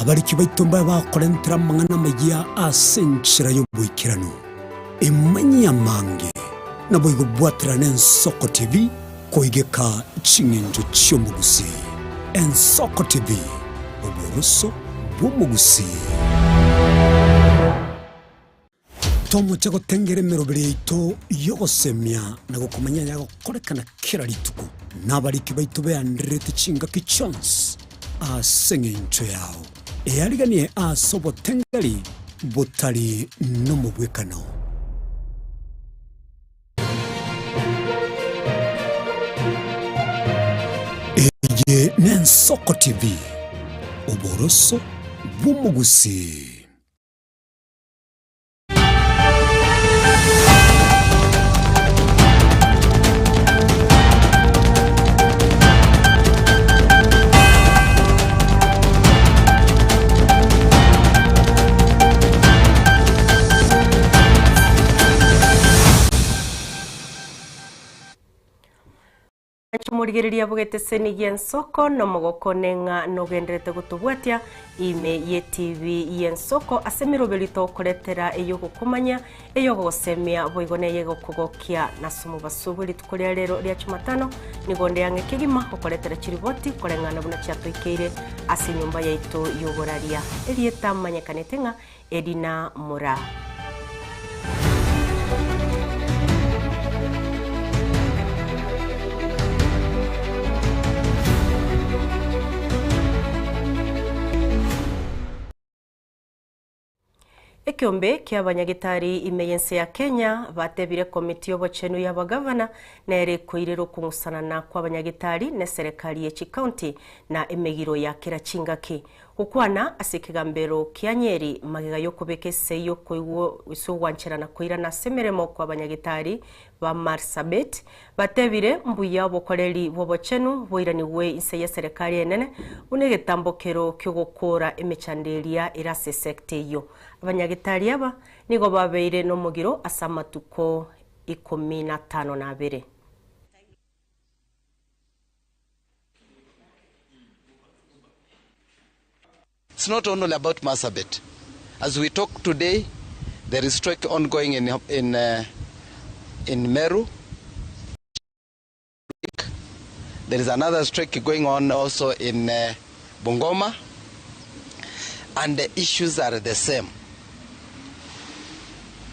Abariki baito mbabe bakorentera amang'ana amayia ase enchera y'oboikeranu. Emanyie amange, naboigo bwaterane Ensoko TV koigeka ching'encho chi'omogusii. Ensoko TV, oboroso bw'omogusii. Tomoche gotengera emeroberi yaito y'ogosemia na gokomanya ayagokorekana kera rituko, na abariki baito beandererete chingaki chionsi ase engencho yao. Eariganie ase obotengeri botari nomobwekano. Eye n'Ensoko TV, oboroso bw'omogusii. Morigereria bw'egeteseni gi'ensoko nomogoko one ng'a nogenderete gotobwatia ime y'ETV y'ensoko ase emeroberi togokoretera ey'ogokomanya, ey'ogogosemia boigo neyegokogokia. Nase omobaso bwe rituko ria rero ria Jumatano nigo onde ang'e kegima gokoretera chiriboti koreng'ana buna chiatoikeire ase enyomba yaito y'oboraria. Erieta manyekanete ng'a Edina Moraa. Ekeombe ki'abanyagetari ime y'ense ya Kenya batebire ekomiti y'obochenu y'abagavana nere ekoirera okong'usanana kw'abanyagetari n'eserekari ye chikaunti na emegiro ya kera chingaki. Gokwana ase ekegambero kia Nyeri magega y'okobeka esei y'okoigwa gose ogwancherana koirana ase emeremo kw'abanyagetari ba Marsabit, batebire mbuya obokoreri bw'obochenu boiranigwe inse y'eserekari enene buna egetambokero ki'ogokoora emechando eria ere ase esekta eyio. Abanyagetari aba nigo babeire nomogiro ase amatuko ikomi na atano na abere. It's not only about Marsabit. As we talk today, there is strike ongoing in, in, uh, in Meru. There is another strike going on also in uh, Bungoma. And the issues are the same.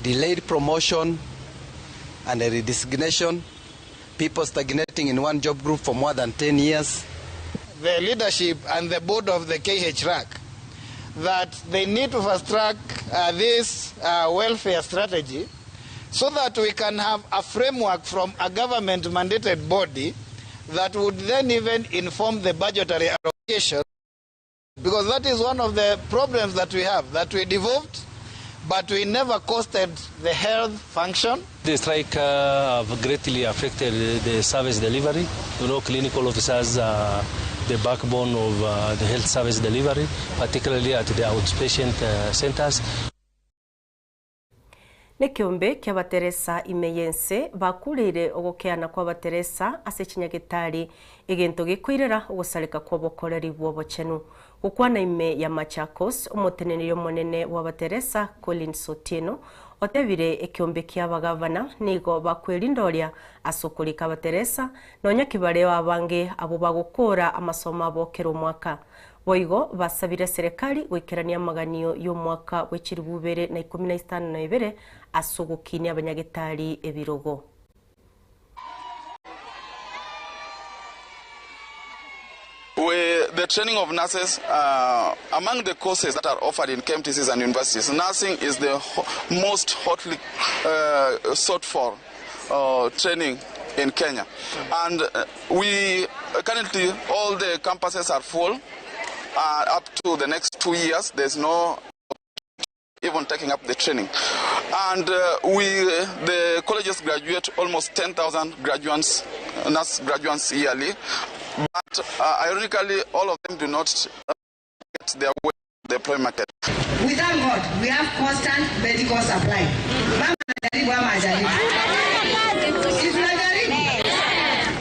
Delayed promotion and redesignation, people stagnating in one job group for more than 10 years. The leadership and the board of the KHRAC that they need to fast track uh, this uh, welfare strategy so that we can have a framework from a government mandated body that would then even inform the budgetary allocation because that is one of the problems that we have that we devolved but we never costed the health function. The strike uh, have greatly affected the service delivery. You know, clinical officers are the backbone of uh, the health service delivery, particularly at the outpatient uh, centers. Nekeombe ki'abateresa ime y'ense bakureire ogokeana kw'abateresa ase chinyagetari, egento gekoirera ogosareka kw'obokoreri bw'obochenu. Gokwana ime ya Machakos, omoteneneri omonene bw'abateresa Collins Otieno otebire ekeombe ki'abagavana nigo bakwerindoria ase okorika abateresa nonya kibareo abange abwo bagokoora amasomo abo kera omwaka. Boigo basabire eserekari goikerania amaganio y'omwaka bwe chilifu ibere na ikomi na isano na ibere ase ogokinia abanyagetari ebirogo. With the training of nurses, uh, among the courses that are offered in KMTCs and universities, nursing is the ho most hotly uh, sought for uh, training in Kenya. And uh, we currently, all the campuses are full. Uh, up to the next 2 years, there's no even taking up the training. And uh, we, the colleges graduate almost 10,000 graduates, nurse graduates yearly. But uh, ironically, all of them do not get their way to the employment market. We thank God we have constant medical supply. Mama anajaribu ama hajaribu? Si tunajaribu?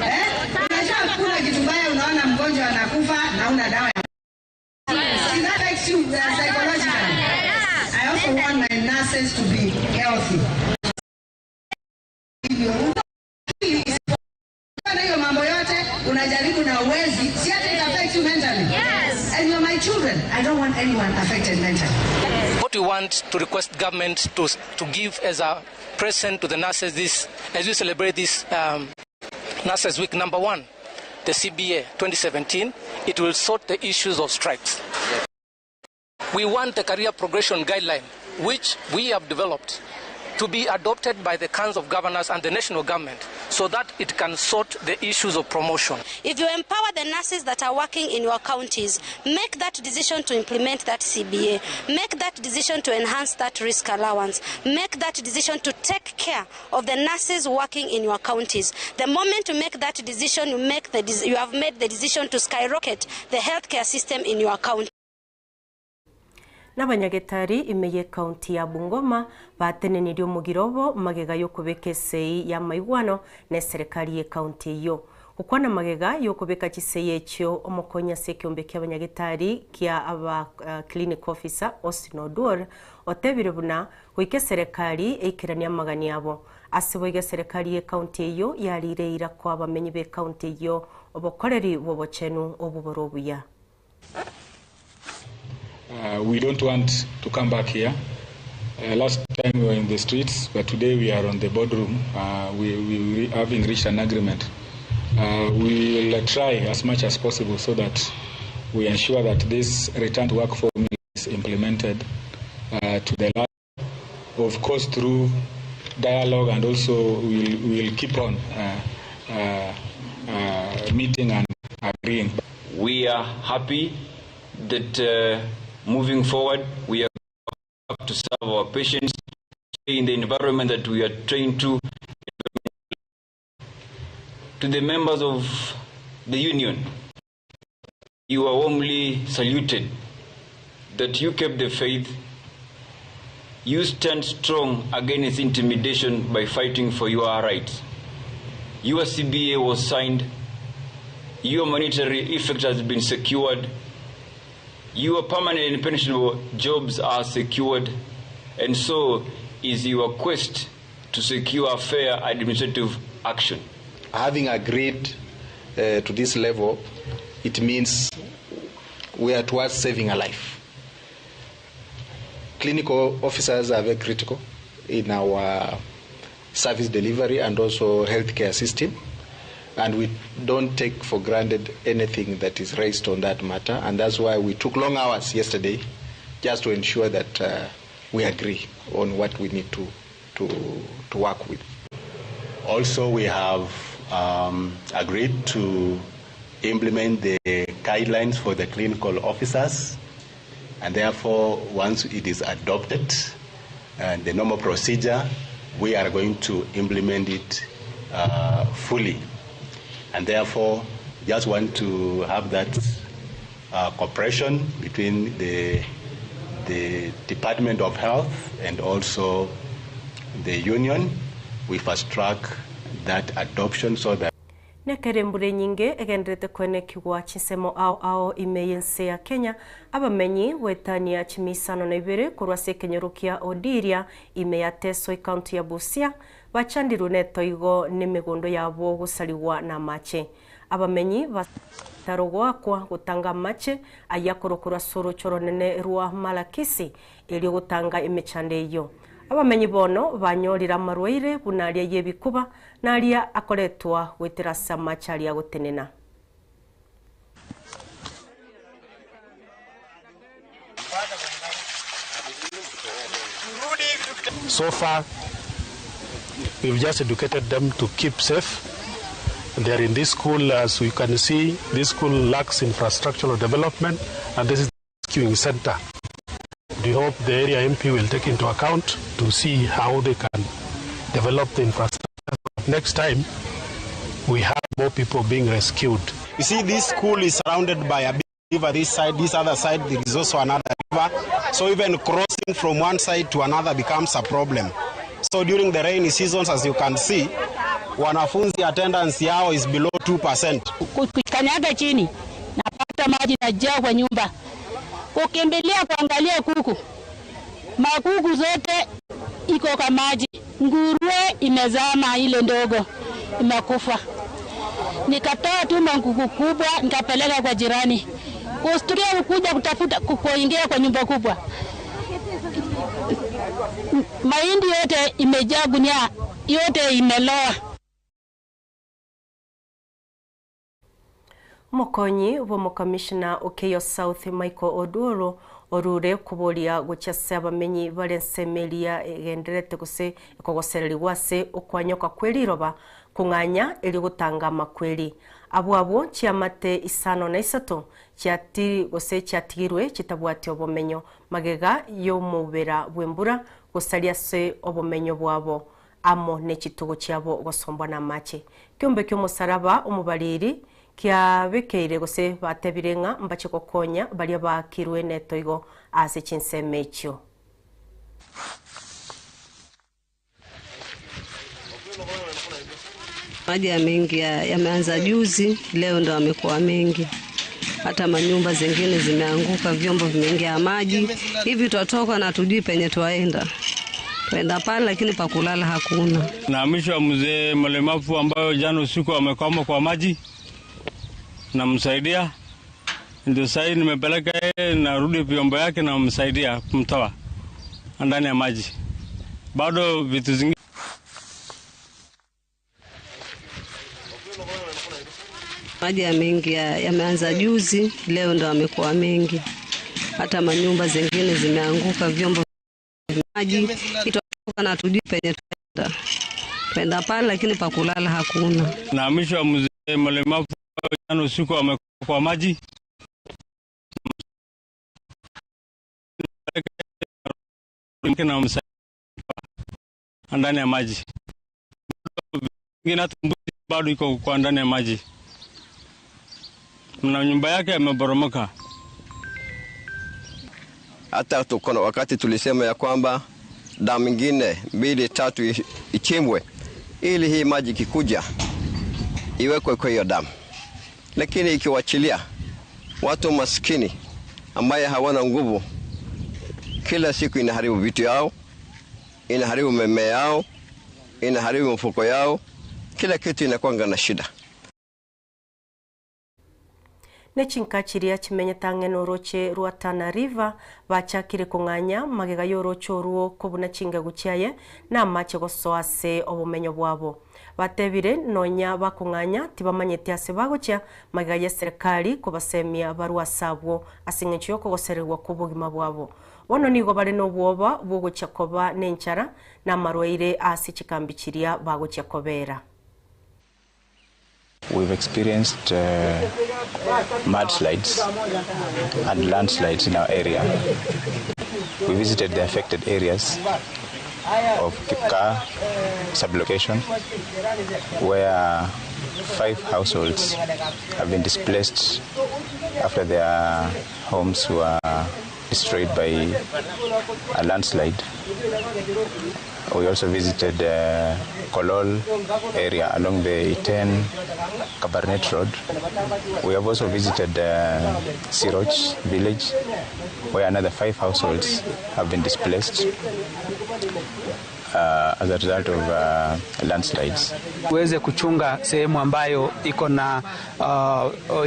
Eh? Unajua kuna kitu mbaya, unaona mgonjwa anakufa na una dawa ya. Is that right? affect you psychologically? I also want my nurses to be healthy. Na hiyo mambo yote unajaribu na uwezi, si hata it affect you mentally. Yes. And you're my children. I don't want anyone affected mentally. What we want to request government to give as a present to the nurses this, as we celebrate this Nurses Week, number one, the CBA 2017, it will sort the issues of strikes. We want the career progression guideline, which we have developed, to be adopted by the Council of Governors and the national government so that it can sort the issues of promotion. If you empower the nurses that are working in your counties, make that decision to implement that CBA, make that decision to enhance that risk allowance, make that decision to take care of the nurses working in your counties. The moment you make that decision, you have made the decision to skyrocket the healthcare system in your county. Nabanyagetari ime y'ekaunti ya Bungoma batenenirie omogiro obo magega y'okobeka esei y'amaigwano na eserekari y'ekaunti eyio. Gokwana magega y'okobeka chisei echio omokonyi ase ekeombe ki'abanyagetari kia aba clinic officer Austin Oduor otebire buna goika eserekari eikeranie amagani abo. Ase boigo eserekari y'ekaunti eyio yarire eira koa abamenyi b'ekaunti eyio obokoreri bw'obochenu obwo bore obuya. We don't want to come back here. Last time we were in the streets, but today we are on the boardroom. We having reached an agreement. We will try as much as possible so that we ensure that this return to work formula is implemented to the last. Of course, through dialogue, and also we'll keep on meeting and agreeing. We are happy that moving forward we are to serve our patients in the environment that we are trained to. To the members of the union, you are warmly saluted that you kept the faith, you stand strong against intimidation by fighting for your rights. Your CBA was signed, your monetary effect has been secured, your permanent and pensionable jobs are secured, and so is your quest to secure fair administrative action. Having agreed to this level, it means we are towards saving a life. Clinical officers are very critical in our service delivery and also healthcare system, and we don't take for granted anything that is raised on that matter, and that's why we took long hours yesterday just to ensure that we agree on what we need to work with. Also, we have agreed to implement the guidelines for the clinical officers, and therefore, once it is adopted and the normal procedure, we are going to implement it fully. And therefore, just want to have that cooperation between the Department of Health and also the union. We fast track that adoption so that Nekere embura enyinge egenderete kwenekigwa chinsemo ao ao ime y'ense ya Kenya, abamenyi goetania chimisano na ibere korwa ase ekenyoro kia Odiria ime ya Teso ekaunti ya Busia bachandirwe netoigo na emegondo yabo gosarigwa na amache. Abamenyi batarogwakwa gotanga amache ayakorokorwa ase oroche oronene rwa Malakisi erio gotanga emechando eyio. Abamenyi bono banyorire amarwaire buna aria y'ebikuba na aria akoretwa goetera ase amache aria agotenena. So far, we've just educated them to keep safe. They are in this school, as we can see, this school lacks infrastructural development, and this is the rescuing center. We hope the area MP will take into account to see how they can develop the infrastructure. Next time, we have more people being rescued. You see, this school is surrounded by a big river this side, this other side, there is also another river. So even crossing from one side to another becomes a problem. So during the rainy seasons, as you can see, wanafunzi attendance yao is below 2%. Kukanyaga chini, napata maji najaa kwa nyumba. Kukimbilia kuangalia kuku, makuku zote iko kwa maji, nguruwe imezama, ile ndogo imekufa. Nikatoa tu manguku kubwa nikapeleka kwa jirani, kustukia kuja kutafuta kuingia kwa nyumba kubwa, mahindi yote imejaa gunia yote imeloa. Omokonyi bw'omokamishna o Keyo South Michael Oduoro orure koboria gochia ase abamenyi bare ensemo eria egendererete gose ekogosererigwa ase okwanyoka kwe riroba kong'anya erio gotanga amakweri. Abwo abwo chiamate isano na isato chiati gose chiatigirwe chitabwati obomenyo magega y'omobera bw'embura gosaria ase obomenyo bwabo amo ne chitugo chiabo gosombwa namache. Ekeombe ki'omosaraba omobariri kiabekeire gose batebire ng'a mbache gokonya baria baakirwe netoigo ase chinsemo echio. Maji yameingia, yameanza juzi, leo ndo yamekuwa mengi. Hata manyumba zingine zimeanguka, vyombo vimeingia maji. Hivi twatoka na hatujui penye twaenda. Twaenda pale lakini pa kulala hakuna. Nahamishwa mzee mlemavu ambayo jana usiku amekwama kwa maji, namsaidia. Ndio sasa nimepeleka yeye, narudi vyombo yake namsaidia kumtoa ndani ya maji. Bado vitu zingine Maji yameingia, yameanza juzi, leo ndo yamekuwa mengi. Hata manyumba zingine zimeanguka, vyombo maji itoka na hatujui penye twaenda. Twaenda pale lakini pa kulala hakuna. Nahamishwa mzee mlemavu jana usiku amekuwa kwa maji. Ndani ya maji. Ngine hata mbuzi bado iko kwa ndani ya maji. Na nyumba yake imeboromoka. Hata tuko na wakati tulisema ya kwamba damu nyingine 2-3 ichimbwe ili hii maji ikikuja iwekwe kwa hiyo damu. Lakini ikiwachilia watu maskini ambaye hawana nguvu, kila siku inaharibu vitu yao, inaharibu mimea yao, inaharibu mfuko yao, kila kitu inakuwa na shida. Nechinka chiria chimenyete ang'e na oroche rwa Tana River bachakire kong'anya magega ya oroche orwo kobuna chingegu chiaye na amache gosoa ase obomenyo bwabo. Batebire nonya bakong'anya tibamanyete ase bagochia magega ya serikali kobasemia barwa ase abwo ase eng'encho ya okogosererwa kwa obogima bwabo. Bono nigo bare na obwoba bwogochia koba na enchara na amarwaire ase chikambi chiria bagochia kobera. We've experienced mudslides and landslides in our area. We visited the affected areas of Kipka sublocation, where 5 households have been displaced after their homes were destroyed by a landslide. We also visited Kolol area along the Iten Kabarnet Road. We have also visited Siroch village, where another 5 households have been displaced as a result of landslides. Uweze kuchunga sehemu ambayo iko na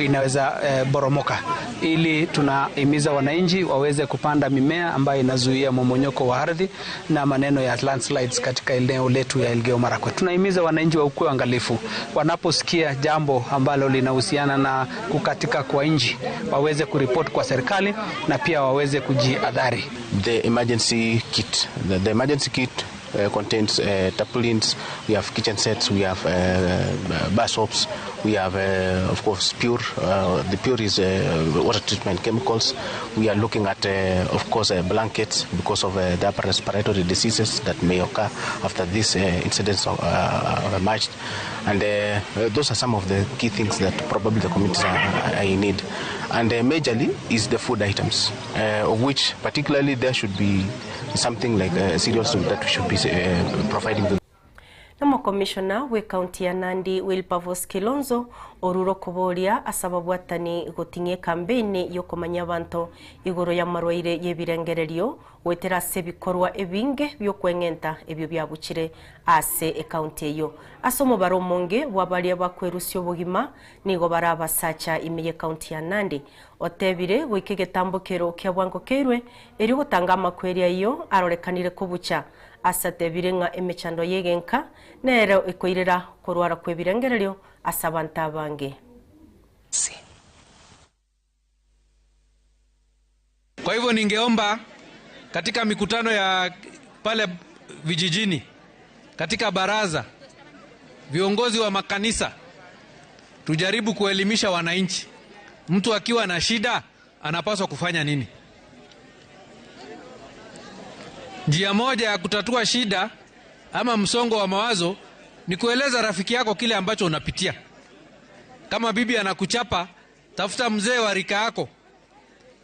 inaweza boromoka, ili tunahimiza wananchi waweze kupanda mimea ambayo inazuia momonyoko wa ardhi na maneno ya landslides katika eneo letu ya Elgeyo Marakwet. Tunahimiza wananchi wakuwe waangalifu wanaposikia jambo ambalo linahusiana na kukatika kwa nchi, waweze kuripoti kwa serikali na pia waweze kujiadhari. The emergency kit, the emergency kit contains tarpaulins, we have kitchen sets, we have bar soaps, we have of course pure. The pure is water treatment chemicals. We are looking at of course blankets because of the upper respiratory diseases that may occur after these incidents have emerged. And those are some of the key things that probably the communities are in need. And majorly is the food items, of which particularly there should be something like cereals that we should be providing them. Na mokomishona we county ya Nandi Wilberforce Kilonzo Orure okoboria ase ababwatani goting'ia ekambeini y'okomanyia abanto igoro y'amarwaire y'ebirengererio goetera ase ebikorwa ebinge bi'okweng'enta ebio biabuchire ase ekaunti eyio. Ase omobaro omonge bwa baria bakwerusia obogima nigo bare abasacha ime y'ekaunti ya Nandi. Otebire goika egetambokero kia bwango keirwe erio gotanga amakweri ayio arorekanire kobucha. Ase atebire ng'a emechando y'egenka nero ekoirera korwara kw'ebirengererio ase abanto abange. Kwa hivyo ningeomba katika mikutano ya pale vijijini, katika baraza, viongozi wa makanisa, tujaribu kuelimisha wananchi. Mtu akiwa na shida anapaswa kufanya nini? Njia moja ya kutatua shida ama msongo wa mawazo ni kueleza rafiki yako kile ambacho unapitia. Kama bibi anakuchapa, tafuta mzee wa rika yako,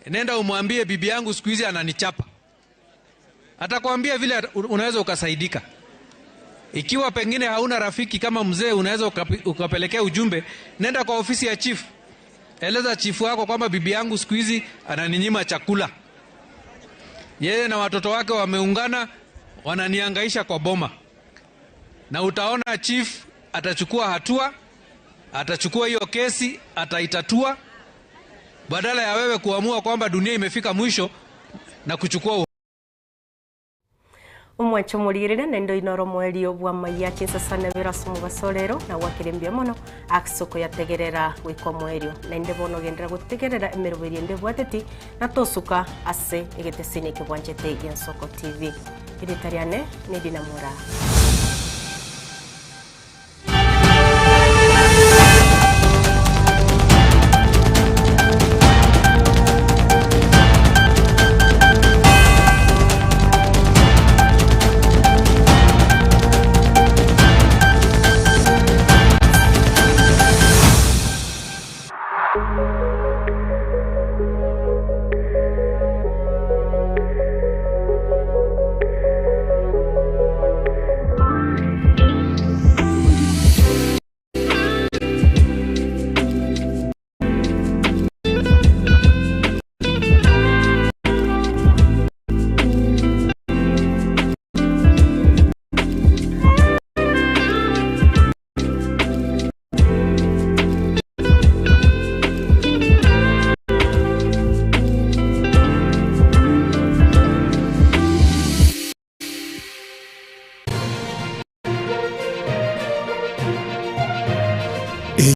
nenda umwambie bibi yangu siku hizi ananichapa. Atakwambia vile unaweza ukasaidika. Ikiwa pengine hauna rafiki kama mzee, unaweza ukapelekea ujumbe, nenda kwa ofisi ya chief, eleza chifu wako kwamba bibi yangu siku hizi ananinyima chakula, yeye na watoto wake wameungana, wananiangaisha kwa boma. Na utaona chief atachukua hatua, atachukua hiyo kesi, ataitatua, badala ya wewe kuamua kwamba dunia imefika mwisho na kuchukua Omwanche omorigereria naende oino ore omoerio bw'amayia chinsasane bere ase omobaso orero, na gwakire mbuya mono ase okoyategerera goika omoerio. Naende bono genderera gotegerera emeroberio ende ebwateti, na tosuka ase egeteseni eke bwanchete gi'Ensoko TV. Erieta riane ne Dina Moraa.